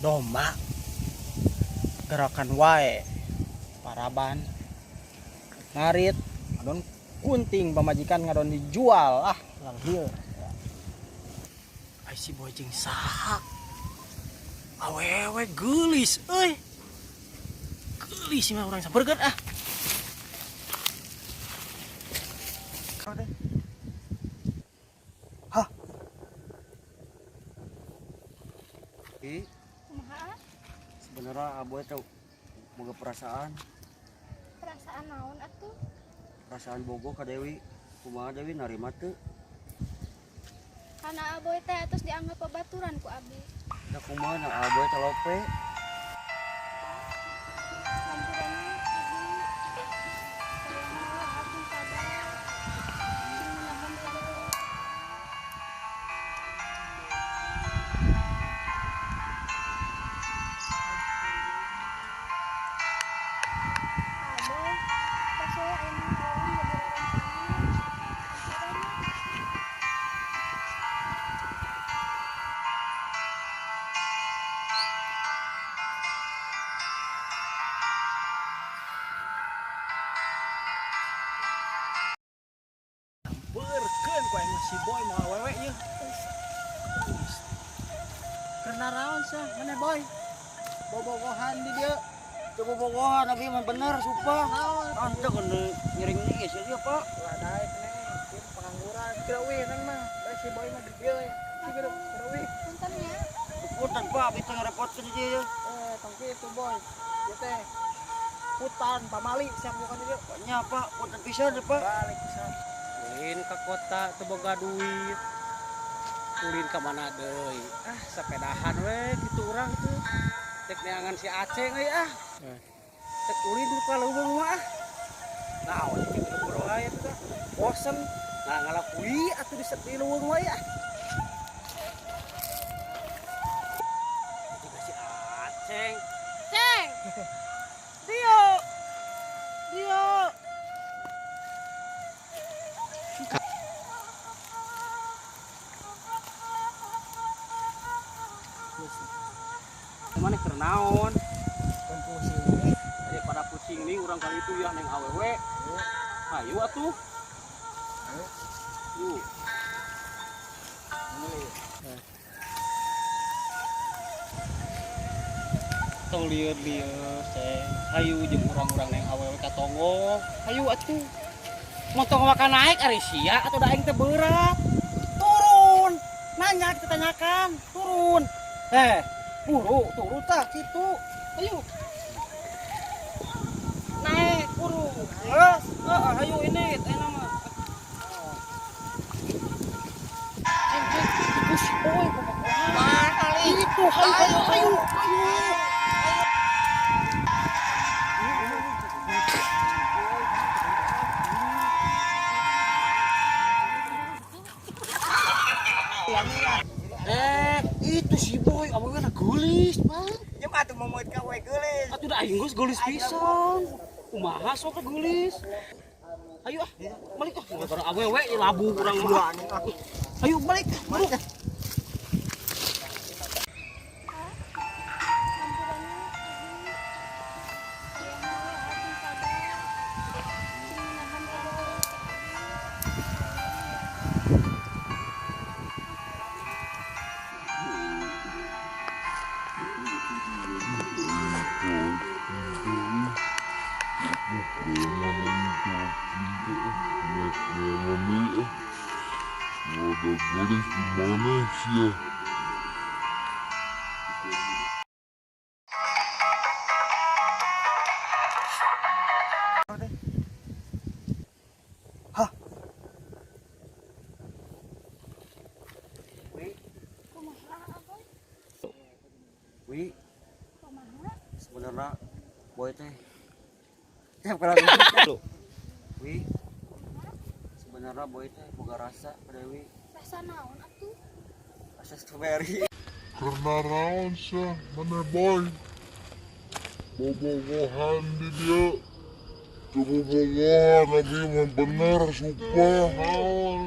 Domba gerakan wae paraban ngarit ngadon kunting pamajikan ngadon dijual ah langhil. Ai si Boy jeung saha? Awewe geulis euy. Geulis mah urang sampeurkeun ah. Hah. Ih, Kumaha? Sebenarnya Aboy teh boga perasaan. Perasaan naon atuh? Perasaan bogoh ka Dewi. Kumaha Dewi narima teu? Karena Aboy teh atos dianggap babaturan ku abi. Da kumaha na Aboy teh lope. Hampurana abi. Sayangna we abdi sabar. Sing menahan heula. Aboy, tos we ayeuna mah urang jadi rerencangan. Hampurana. Sampeurkeun ku aing mah si Boy moal awewe ieu. Keur naraon sah maneh Boy? Bobogohan di dieu. Teu bobogohan abi mah bener sumpah. Naon? Ante kan ngiring niis ya dia, Pak. Ulah daek neng, ieu pengangguran. Kira uih neng mah, bae si Boy mah di dieu we. Kira kira uih. Punten nya. Punten Pak, abi teh ngarepotkeun di dieu. Eh, tong kitu Boy. Ieu teh hutan pamali siap bukan di dieu. Nya Pak, punten pisan ya, Pak. Balik pisan. Ulin ke kota teu boga duit. Ulin ka mana deui? Ah, sepedahan we kitu urang tuh. Tek neangan si Aceng euy ah. Tek ulin ka leuweung mah ah. Naon kitu lembur wae atuh tah. Bosen. Nah, ngalakui atuh di leuweung wae ah. Juga si Aceng. Ceng. Dio. Dio. Mana keur naon? Tong pusing. Daripada pusing nih urang kali itu ya neng awewe. Ayo atuh. Ayo. Yuk. Tong lieur-lieur ceng. Hayu jeung urang-urang neng awewe ka tonggo. Hayu atuh. Montong makan naik ari sia atuh da aing teh berat. Turun. Nanya kita tanyakan, turun. Buru, turun tah kitu. Ayo. Naik, buru. Geus, heeh, hayu ini teh nama. Ceng, ceng, itu si Boy bobogohan. Itu, hayu, hayu, hayu, hayu. Itu si Boy, awewe na geulis, Bang. Nya mah atuh momoit ka we geulis. Atuh da aing geus geulis pisan. Kumaha sok geulis. Ayo ah, balik ah. Gara awewe di labu urang mah. Ayo balik, balik. Hampurana abi. Sayangna we abdi sabar. Sing menahan heula. Ada geulis di mana sih ya? Hah. Wi, Kumaha Aboy? Wi, Kumaha? sebenarnya Boy teh tiap kali Wi, sebenarnya Boy teh boga rasa ka Dewi. Rasa naon atuh? Rasa strawberry. Keur naraon sah maneh Boy? Bobogohan di dieu. Teu bobogohan abi mah bener sumpah naon.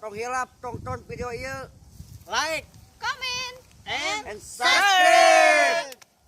Tong hilap tonton video ieu. Like Comment and And subscribe.